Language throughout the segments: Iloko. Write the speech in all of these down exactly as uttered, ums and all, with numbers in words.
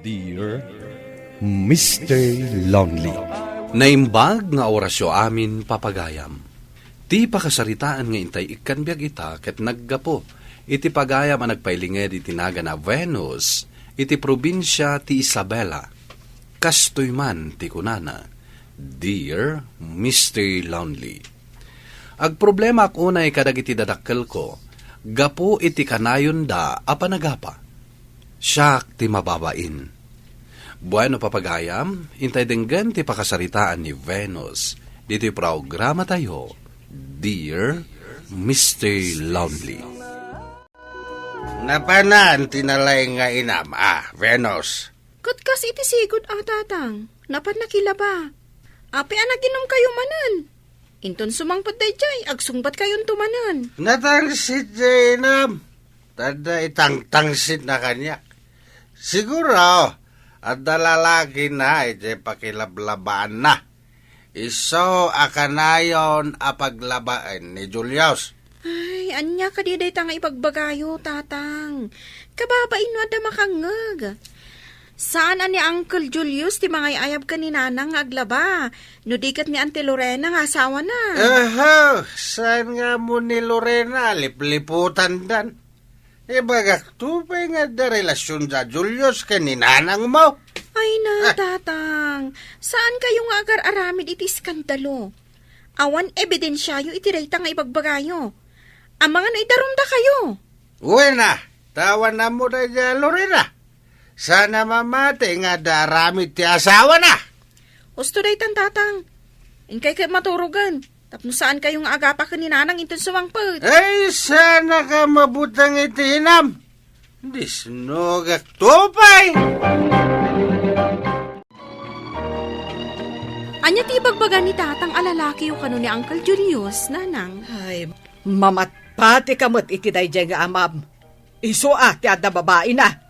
Dear Mister Lonely. Naimbag nga orasyo amin, papagayam. Ti pakasaritaan nga intay ikkan biag ita ket naggapu iti pagayam a nagpailinged iti nagan a Venus iti probinsia ti Isabela. Kastoy man ti kunana, "Dear Mister Lonely, agproblemaak unay kadagiti dadakkelko gapu iti kanayonda a panagapa. Siak ti mababain." Bueno, papagayam, intay denggen ti pakasaritaan ni Venus ditoy programatayo, Dear Mister Lonely. Napanan ti nalaing nga inam, a, Venus? Ket kas iti sigud a, Tatang, napan nakilaba. Apay a naginumkayo manen? Inton sumangpet daydiay, agsungbatkayonto manen. Natangsit diay inam. Tadda itangtangsit na kaniak. Siguro, adda lalaki na iti pakilablabaanna. Isu a kanayon a paglabaen ni Julius. Ay, ania kadi dayta nga ibagbagayo, Tatang? Kababain no adda makangngeg. Saan a ni Uncle Julius ti mangay-ayab ken ni Nanang nga aglaba, no di ket ni Auntie Lorena nga asawana. Aha, saan nga mo ni Lorena, lipliputandan? Ibagakto pay nga adda relasion da Julius ken ni nanangmo. Ay na, Ah. Tatang, saan kayo nga agar-aramid iti iskandalo? Awan ebidensiayo iti dayta nga ibagbagayo. Amangan no idarumda kayo. Wen a, ta awan ammo daydiay a Lorena. Saan a mamati nga adda aramid ti asawana. Husto daytan, Tatang. Inkay ket maturogen. Tapno saan kayo nga agapa ken ni Nanang inton sumangpet. Ay, saan a ka mabuteng iti inam. Disnogak to pay. Ania ti ibagbaga ni Tatang a lalakiyo kano ni Uncle Julius, Nanang? Ay, mamatpatika met iti daydiay nga amam. Isu a ti adda babaina.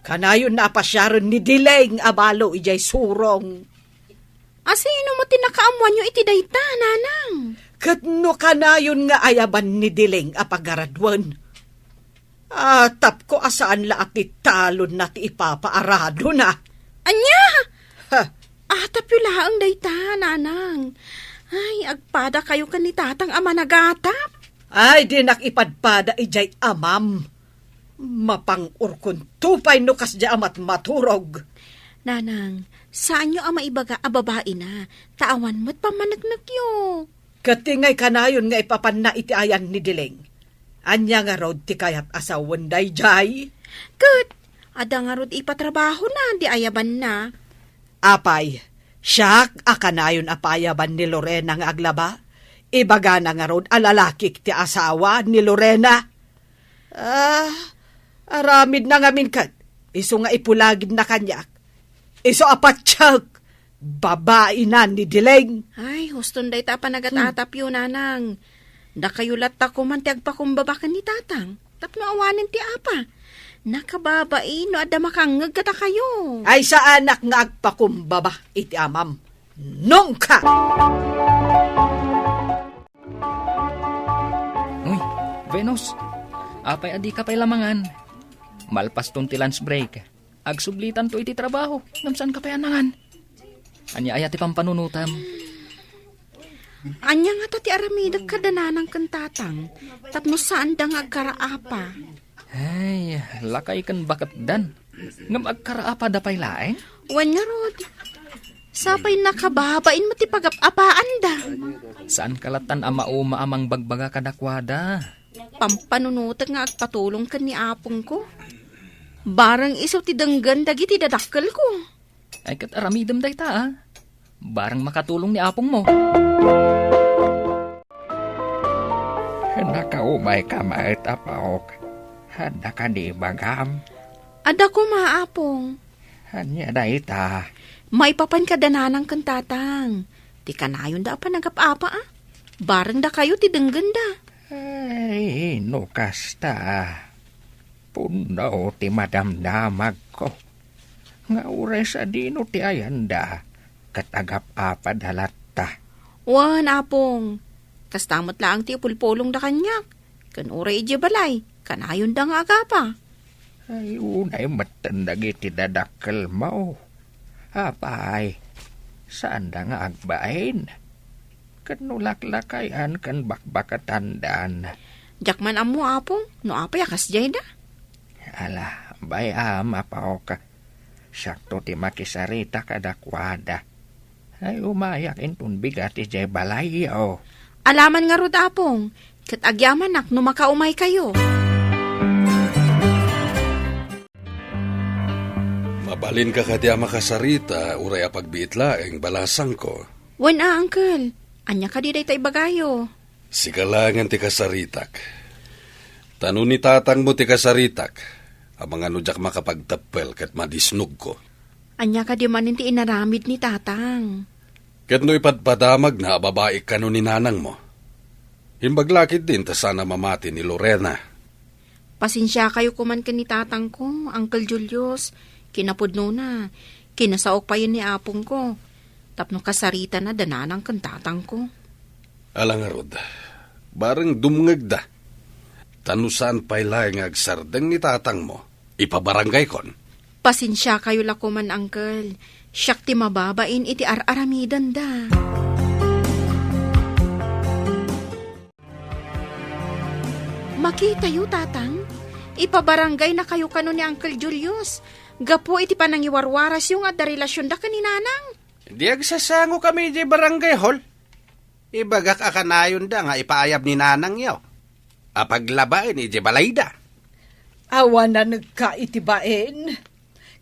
Kanayonna a pasiaren ni Dileng a balo idiay surong. Asino met ti nakaammoanyo iti dayta, Nanang? Ket no kanayon nga ayaban ni Dileng a pagaraduen, atapko a saan la a ti talonna ti ipapaaradona. Ania? Ha. Atapyo laeng dayta, Nanang. Ay, agpadakayo ken ni Tatang a managatap. Ay, dinak ipadpada idiay amam. Mapang-urkonto pay no kasdiay a matmaturog. Nanang, saanyo a maibaga a babaina, ta awan met pammaneknekyo. Ket ti ngay kanayon nga ipapanna iti ayan ni Dileng. Ania ngarud ti kayat a sawen daydiay? Ket, adda ngarud ipatrabahona, di ayabanna. Apay, siak a kanayon a paayaban ni Lorena nga aglaba? Ibagana ngarud a lalakik ti asawa ni Lorena. Ah, aramidna ngamin ket isu nga ipulagidna kaniak. Isu a patiek, babaina ni Dileng. Ay, huston dayta a panagat-atapyo, Nanang. Dakayo latta koman ti agpakumbaba ken ni Tatang. Tapno awanen ti apa. Nakababain no adda makangngeg kadakayo. Ay, saanak nga agpakumbaba iti amam. Nungka! Uy, Venus, apay a dika pay la mangan? Malpaston ti lunch break. Agsublitanto iti trabaho, ngem saanka pay a nangan. Ania aya ti pampanunotam? Ania ngata ti aramidek kada nanang ken tatang, tapno saanda nga agkaraapa? Ay, lakay ken baketdan. Ngem agkaraapada pay laeng? Wen ngarud, sapay nakababain met ti pagap-apaanda. Saanka lattan a mauma a mangbagbaga kadakuada. Pampanunotek nga agpatulong ken ni apongko. Bareng isu ti denggen dagiti dadakkelko. Ay, ket aramidem dayta, a. Bareng makatulong ni apongmo. Nakaumayka met, apok. Adda kadi ibagam? Adda koma, apong. Ania dayta? Maipapan kada nanang ken tatang. Ti kanayonda a panagap-apa, a. Bareng dakayo ti denggenda. Ay, no kasta. Pudno ti madamdamagko. Nga uray sadino ti ayanda, ket agap-apada latta. Wen, apong. Kasta met laeng ti ipulpulongda kaniak. Ken uray idiay balay, kanayonda nga agapa. Ay, unay metten dagiti dadakkelmo. Apay, saanda nga agbain? Ket no laklakayan ken bakbaketandan. Diak man ammo, Apong, no apay a kasdiayda. Ala, bay-am, Apok. Siakto ti makisarita kadakuada. Ay, umayak inton bigat idiay balayyo. Alaman ngarud, Apong, ket agyamanak no makaumaykayo. Mabalinka kadi a makasarita, uray a pagbiit laeng, balasangko? Wen a, Uncle. Ania kadi dayta ibagayo? Sika laengen ti kasaritak. Ta no ni tatangmo ti kasaritak, amangan no diak makapagteppel ket madisnogko. Ania kadi manen ti inaramid ni tatang? Ket no ipadpadamagna a babai kano ni nanangmo? Imbag la ketdin ta saan a mamati ni Lorena. Pasensiakayo koman ken ni tatangko, Uncle Julius. Kinapudnona, kinasaok payen ni apongko. Tapno kasaritana da nanang ken tatangko. Ala ngarud, bareng dumngegda. Ta no saan pay laeng nga agsardeng ni tatangmo, ipabarangaykon. Pasensiakayo la koman, Uncle. Siak ti mababain iti ar-aramidenda. Makitayo, Tatang. Ipabarangaynakayo kano ni Uncle Julius gapu iti panangiwarwarasyo nga adda relasionda ken ni Nanang. Di agsasangokami idiay barangay hall. Ibagak a kanayonda nga ipaayab ni nanangyo a paglabaen idiay balayda. Awan nanegka iti bain.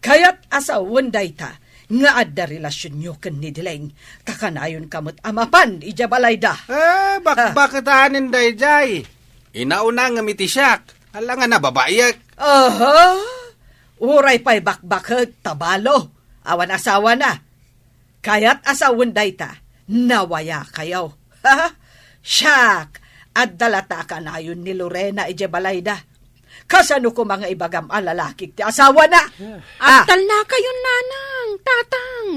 Kayat a sawen dayta nga adda relasionyo ken ni Dileng, ta kanayonka met a mapan idiay balayda. Eh, bakbaketanen daydiay. Inauna ngem iti siak, alangan a babaiek. Aha! Uray pay bakbaket, tabalo. Awan asawana. Kayat a sawen dayta, nawayakayo. Siak, adda latta a kanayon ni Lorena idiay balayda. Kasano koma nga ibagam a lalakik ti asawana? Ah. Agtalnakayon, Nanang, Tatang.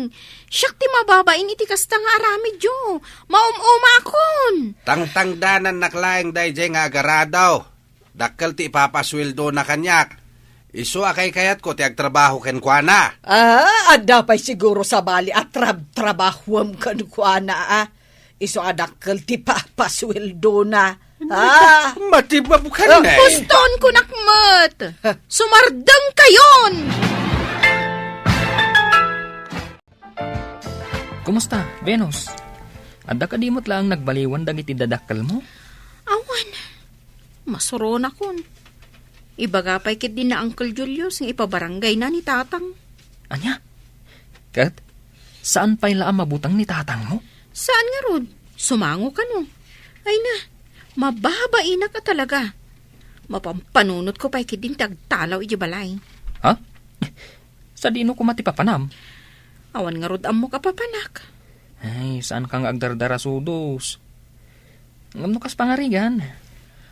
Siak ti mababain iti kasta nga aramidyo. Maum-umakon. Tangtangdanannak laeng daydiay nga agarado. Dakkel ti ipapasueldona kaniak. Isu a kaykayatko ti agtrabaho kenkuana. Ah, adda pay siguro sabali a trab-, trabahuem kenkuana, ah. Isu a dakkel ti papasueldona. Ah. Mati-, matibabukan na eh. Puston kunak met. Sumardengkayon! Kumusta, Venus? Adda kadi met laeng nagbaliwan dagiti dadakkelmo? Awan. Masuronakon. Ibaga pay ketdi ni Uncle Julius nga ipabarangayna ni Tatang. Ania? Ket, saan pay la a mabuteng ni tatangmo? Saan ngarud? Sumango kano. Ay na, mababainak a talaga. Mapampanunotko pay ketdin ti agtalaw idiay balay. Ha? Sadino koma ti papanam? Awan ngarud ammok a papanak. Ay, saanka nga agdardarasudos. Ngem no kas pangarigan,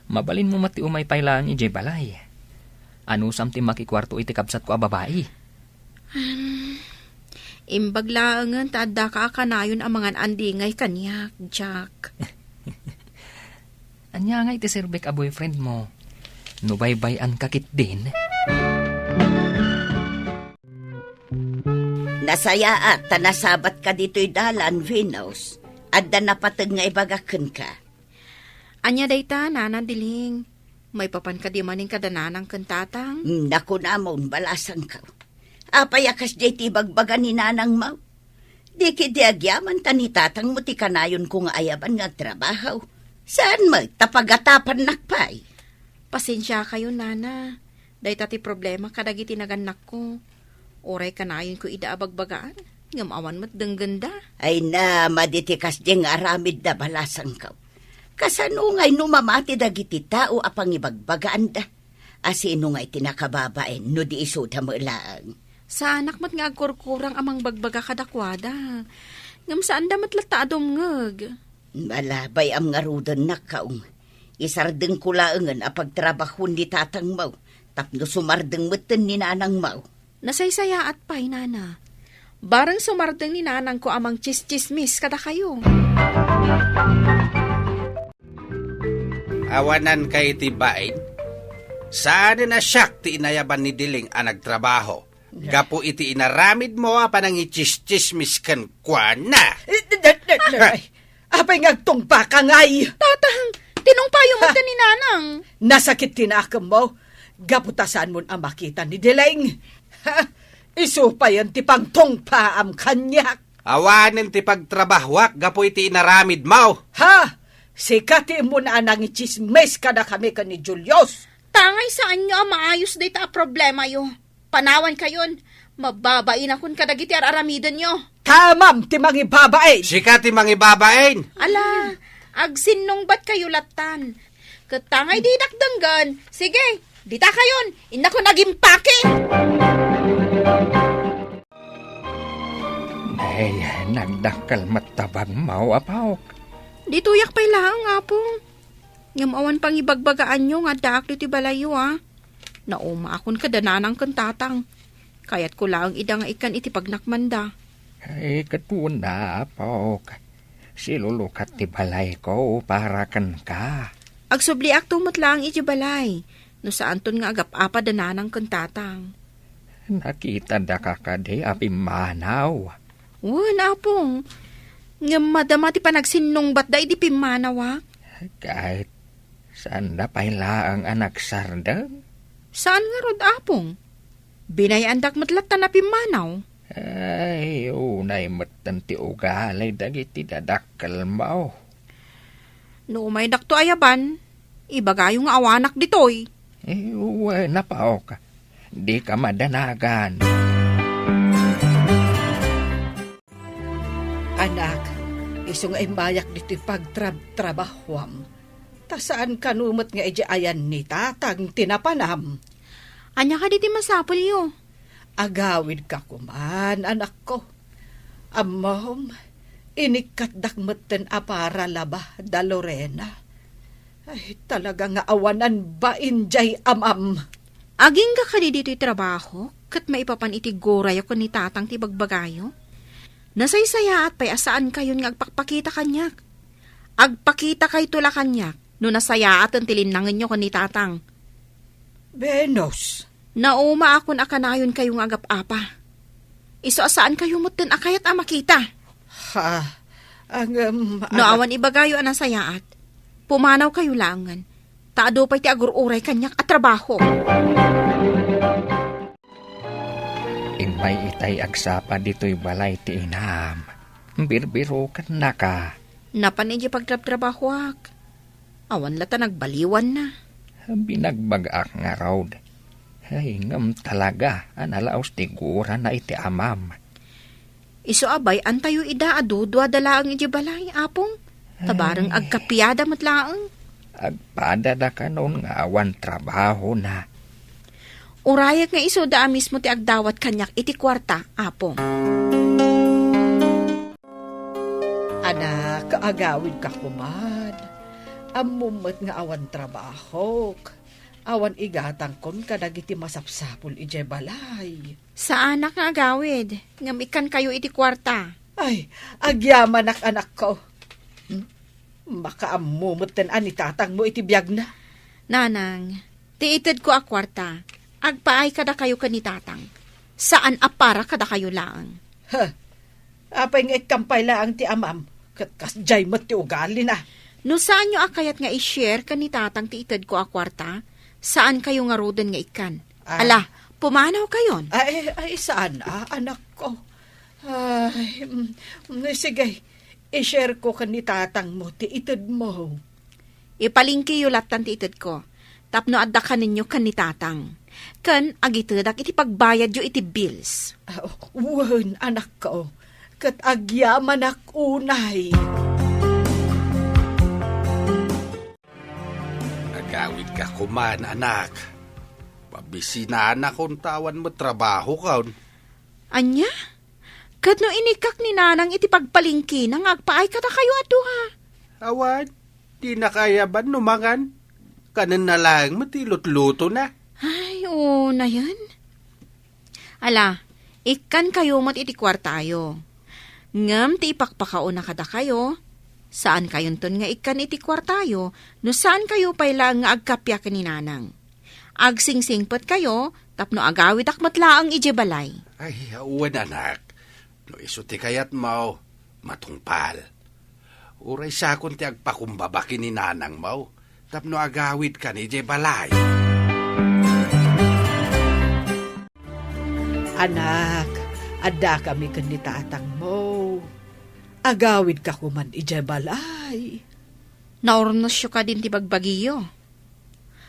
mabalinmo met ti umay pay laeng idiay balay. Anusam ti makikuarto iti kabsatko a babai? Am, imbag laengen ta addaka a kanayon a mangan-andingay kaniak, Jack. Ania ngay ti serbek a boyfriendmo? No baybay-anka ketdin? Nasayaat ta nasabatka ditoy dalan, Venus. Adda napateg nga ibagak kenka. Ania dayta, Nana Diling? Maipapan kadi manen kada nanang ken tatang? Hmm, nakunamon, balasangko. Apay a kasdiay ti ibagbaga ni nanangmo? Di ketdi agyaman ta ni tatangmo ti kanayonko nga ayaban nga agtrabaho. Saan met ta pagatapannak pay. Pasensiakayo, Nana. Dayta ti problema kadagiti nagannakko. Uray kanayonko ida a bagbagaan, ngem awan met denggenda. Ay na, madi ti kasdiay nga aramidda, balasangko. Kasano ngay no mamati dagiti tao a pangibagbagaanda? A sino ngay ti nakababain no di isuda met laeng? Saanak met nga agkurkurang a mangbagbaga kadakuada. Ngem saanda met latta a dumngeg. Ala, bay-am ngaruden, Nakkaong. Isardengko laengen a pagtrabahoen ni tatangmo tapno sumardeng metten ni nanangmo. Nasaysayaat pay, Nana. Bareng sumardeng ni nanangko a mangtsistsismis kadakayo. Awanan kay iti bain? Saanen a siak ti inayaban ni Deling a nagtrabaho. Gapu iti inaramidmo a panangitsismis kenkuana. Eh, da-, da-, da-, da-, ay, apay nga agtungpaka ngay? Tatang, tinungpayo met Ha? ni Nanang. Nasakit ti nakemmo. Gapu ta saanmon a makita ni Deling. Ha? Isu payen ti pangtungpaam kaniak. Awanen ti pagtrabahoak gapu iti inaramidmo. Ha? Sika ti immuna a nangitsismis kadakami ken ni Julius. Tangay saanyo a maayos dayta a problemayo. Panawankayon, mababainakon kadagiti ar-aramidenyo. Kamam ti mangibabain! Sika ti mangibabain! Ala, agsinnungbatkayo lattan. Ket tangay didak denggen, sige, ditakayon, innakon agimpake! Ay, nagdakkel met ta bagmo, Apok. Ditoyak pay laeng, Apo. Ngem awan pangibagbagaanyo nga addaak ditoy balayyo, a. Naumaakon kada nanang ken tatang. Kayatko laeng ida nga ikkan iti pagnakmanda. Ay, ket wen, Apok. Silulukat ti balayko para kenka. Agsubliakto met laeng iti balay, no saanton nga agap-apa da nanang ken tatang. Nakitada ka kadi a pimmanaw? Wen, Apong. Ngem madama ti panagsinnungbatda idi pimmanawak. Ket saanda pay laeng a nagsardeng? Saan ngarud, Apong. Binayaandak met latta a pimmanaw. Ay, unay metten ti ugali dagiti dadakkelmo. No umaydakto ayaban, ibagayo nga awanak ditoy. Eh, wen, Apok. Dika madanagan. Anak, isu nga immayak ditoy pagtrabtrabahuam. Ta saan kano met nga idiay ayan ni tatang ti napanam. Ania kadi ti masapulyo? Agawidka koman, anakko. Ammom, inikkatdak metten a para laba da Lorena. Ay, talaga nga awanan bain jay amam. Agingga kadi ditoy trabaho, ket maipapan iti gurayo ken ni tatang ti bagbagayo? Nasaysayaat pay a saankayon nga agpakpakita kaniak. Agpakitakayto la kaniak no nasayaaten ti linnangenyo ken ni tatang. Venus. Naumaakon a kanayonkayo nga agap-apa. Isu a saankayo metten a kayat a makita. Ha? Ngem, no awan ibagayo a nasayaat, pumanawkayo laengen, ta adu pay ti agur-uray kaniak a trabaho. Immay itay agsapa ditoy balay ti inam. Birbirokennaka. Napan idiay pagtrabtrabahoak. Awan latta nagbaliwanna. Binagbagaak ngarud. Ay, ngem talaga a nalaos ti gurana iti amam. Isu a bay-antayo ida a duduada laeng idiay balay, Apong. Ta bareng agkapiada met laeng. Agpadada kanon nga awan trabahona. Urayek nga isuda a mismo ti agdawat kaniak iti kuarta, Apong. Anak, agawidka koman. Ammom met nga awan trabahok. Awan igatangkon kadagiti masapsapul idiay balay. Saanak nga agawid, ngem ikkankayo iti kuarta. Ay, agyamanak, anakko. Hmm? Makaammo metten a ni tatangmo iti biagna. Nanang, ti itedko a kuarta, agpaay kadakayo ken ni tatang. Saan a para kadakayo laeng. Huh. Apay nga ikkan pay laeng ti amam, ket kasdiay met ti ugalina. No saanyo a kayat nga i-share ken ni tatang ti itedko a kuarta, saankayo ngaruden nga ikkan. Ah. Ala, pumanawkayon. Ay, ay, saan, ah, anakko? Ay, mm, mm, sige, i-share ko ken ni tatangmo ti itedmo. Ipalingkiyo lattan ti itedko, tapno adda kanenyo ken ni tatang. Ken agitedak iti pagbayadyo iti bills. Ah, wen, anakko, ket agyamanak unay. Agawidka koman, anak. Pabisinanakon ta awan met trabahokon. Ania? Ket no inikkak ni nanang iti pagpalingkina nga agpaay kadakayo a dua? Awan, dinaka ayaban no mangan. Kanenna laeng met ti lutlutona. Ay, unayen. Ala, ikkankayo met iti kuartayo. Ngem ti ipakpakaona kadakayo, saankayonton nga ikkan iti kuartayo no saankayo pay laeng nga agkappia ken ni nanang. agsingsingpetkayo tapno agawidak met laeng idiay balay. Ay, wen, anak. No isu ti kayatmo, matungpal. Uray siakon ti agpakumbaba ken ni nanangmo tapno agawidkan idiay balay. Anak, addakami ken ni tatangmo. Agawidka koman idiay balay. Naurnosyo kadin ti bagbagiyo.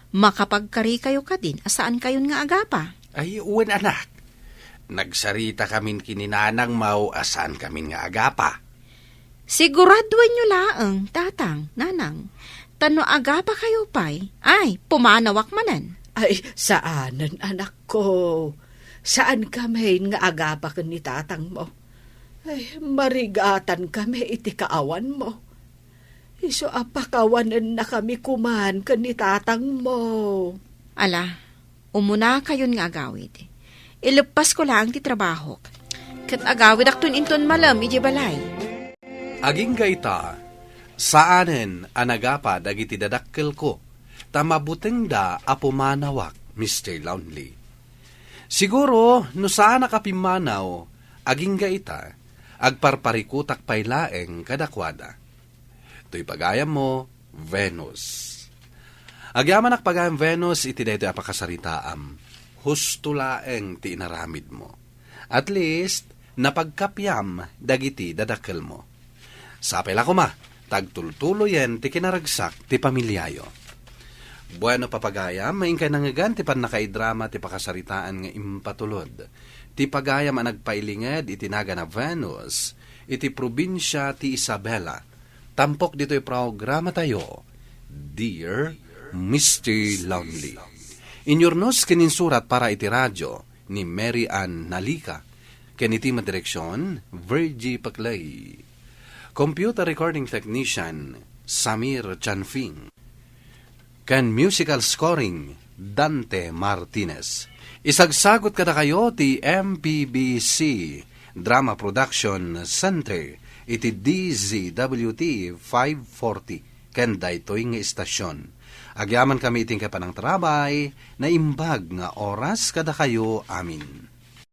Makapagkarikayo kadin a saankayon nga agapa. Ay, wen, anak. Nagsarita kamin ken ni nanangmo a saankamin nga agapa. Siguraduenyo laeng, tatang, nanang. Ta no agapakayo pay, ay, pumanawak manen. Ay, saanen, anakko. Saankami nga agapa ken ni tatangmo. Ay, marigatankami iti kaawanmo. Isu a pakawanennakami koman ken ni tatangmo. Ala, umunakayon nga agawid. Ileppasko laeng ti trabahok. Ket agawidakton inton malem idiay balay. Agingga ita, saanen a nagapa dagiti dadakkelko, ta mabutengda a pumanawak, Mister Lonely. Siguro, no saanak a pimmanaw, agingga ita, agparparikutak pay laeng kadakuada. Toy pagayammo, Venus. Agyamanak pagayam, Venus, iti daytoy a pakasaritaam. Husto laeng ti inaramidmo. At least, napagkapiam dagiti dadakkelmo. Sapay la koma, ta agtultuloyen ti kinaragsak ti pamiliayo. Bueno, papagayam, inkay nangngegan ti pannakaidrama ti pakasaritaan nga impatulod ti pagayam a nagpailinged iti nagan a Venus iti probinsia ti Isabela, tampok ditoy programatayo, Dear Mister Lonely. Inyurnos ken insurat para iti radio ni Mary Ann Nalica, ken iti madireksion, Virgie Paclay. Computer recording technician, Samir Chanfing. Ken musical scoring, Dante Martinez. Isagsagut kadakayo ti M P B C Drama Production Center iti D Z W T five forty ken daytoy nga istasion. Agyamankami iti inkay panangtarabay, naimbag nga oras kadakayo amin.